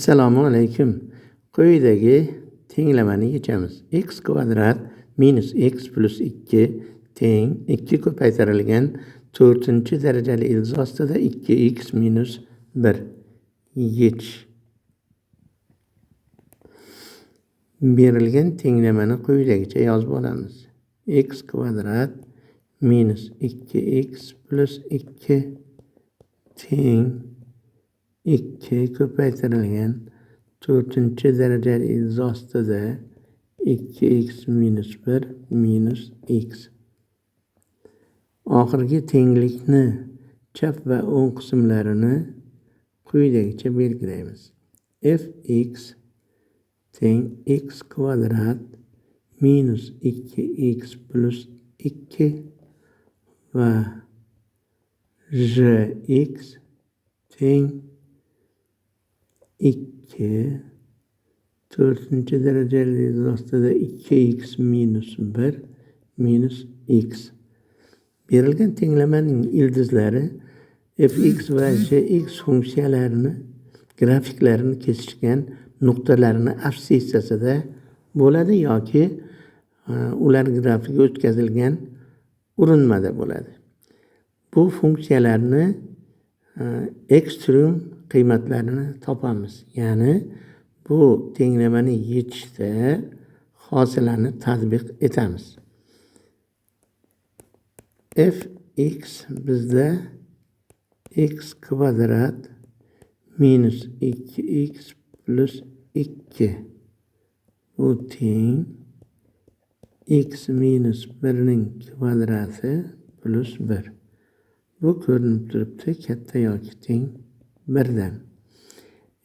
Assalomu alaykum. Quyidagi tenglamani yechamiz. X kvadrat minus x plus 2 teng 2 ko'paytirilgan 4-darajali ildiz ostida 2x minus 1. Yechish. Berilgan tenglamani quyidagicha yozib olamiz. X kvadrat minus 2x plus 2 teng 2 ko'paytirilgan 4-darajali ildiz ostida 2x minus 1 minus x. Oxirgi tenglikni chap va o'ng qismlarini quyidagicha belgilaymiz. Fx teng x kvadrat minus 2x plus 2 va gx teng 2 4-darajali ildiz ostida 2x minus 1 minus x. Berilgan tenglamaning ildizlari fx va gx funksiyalarini grafiklarini kesishgan nuqtalarini absissasida bo'ladi yoki ular grafigi o'tkazilgan urinmada bo'ladi. Bu funksiyalarni ekstrem qiymatlarini topamiz. Ya'ni bu tenglamani yechishda hosilani tatbiq etamiz. Fx bizda x kvadrat minus 2x plus 2 bu teng x minus 1ning kvadrati plus 1. Bu ko'rinib turibdi katta yoki teng 1dan.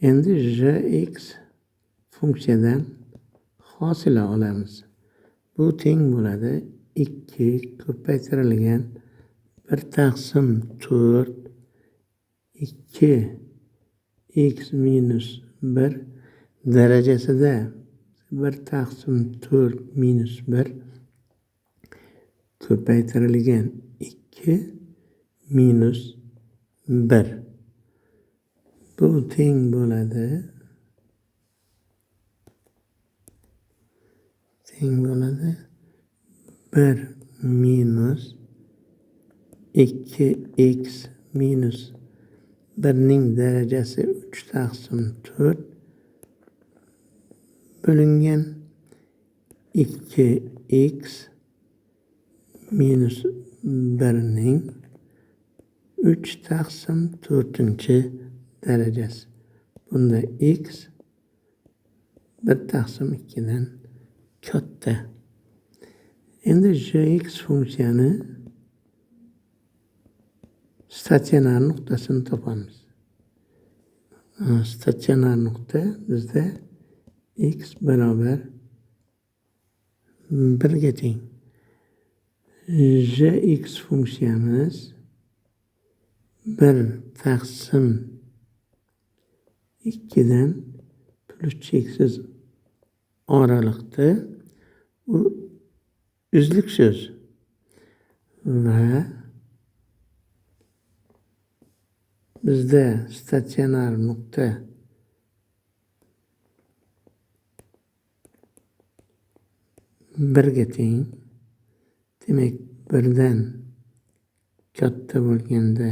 Endi gx funksiyadan hosila olamiz. Bu teng bo'ladi 2 ko'paytirilgan 1 taqsim 4 2 x minus 1 darajasida 1 taqsim 4 minus 1 ko'paytirilgan 2 minus 1. Bu teng bo'ladi. Teng bo'ladi 1 minus 2x minus 1ning darajasi 3 taqsim 4 bo'lingan 2x minus 1ning 3 taqsim 4 darajasi. Bunda x 1 taqsim 2dan katta. Endi gx funksiyani statsionar nuqtasini topamiz. Statsionar nuqta bizda x barobar 1ga teng. Gx funksiyamiz 1 taqsim 2dan plus cheksiz oraliqda u uzluksiz va bizda statsionar nuqta 1ga teng. Demak, 1dan katta bo'lganda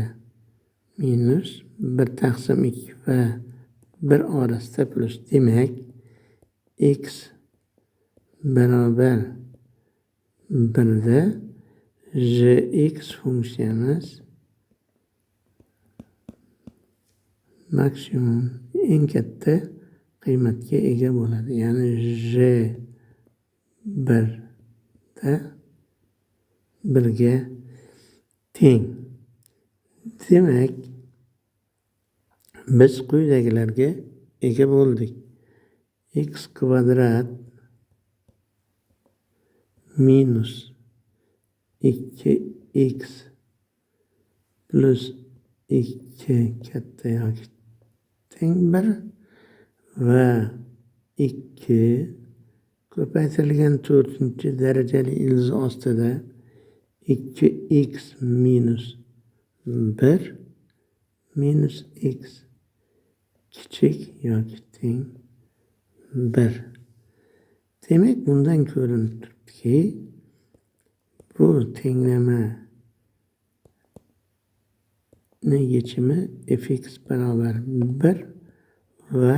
minus 1 taqsim 2 va 1 orasida plus. Demak, x barobar 1da gx funksiyamiz maksimum eng katta qiymatga ega bo'ladi. Ya'ni g 1da 1ga teng. Demak, biz quyidagilarga ega bo'ldik. X kvadrat minus 2x plus 2 katta yoki teng 1 va 2 ko'paytirilgan 4-darajali ildiz ostida 2x minus 1 minus x kichik yoki teng 1. Demak, bundan ko'rinib turibdiki, bu tenglamani yechimi fx barobar 1 va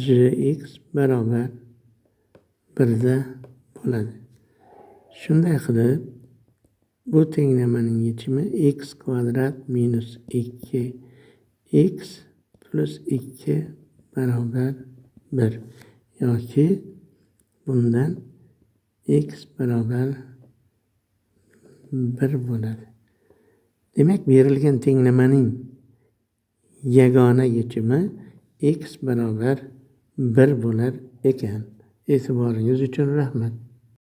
gx barobar 1 da bo'ladi. Shunday qilib, bu tenglamaning yechimi x kvadrat minus 2x plus 2 barobar 1 yoki bundan x barobar 1 bo'ladi. Demak, berilgan tenglamaning yagona yechimi x barobar 1 bo'lar ekan. E'tiboringiz uchun rahmat.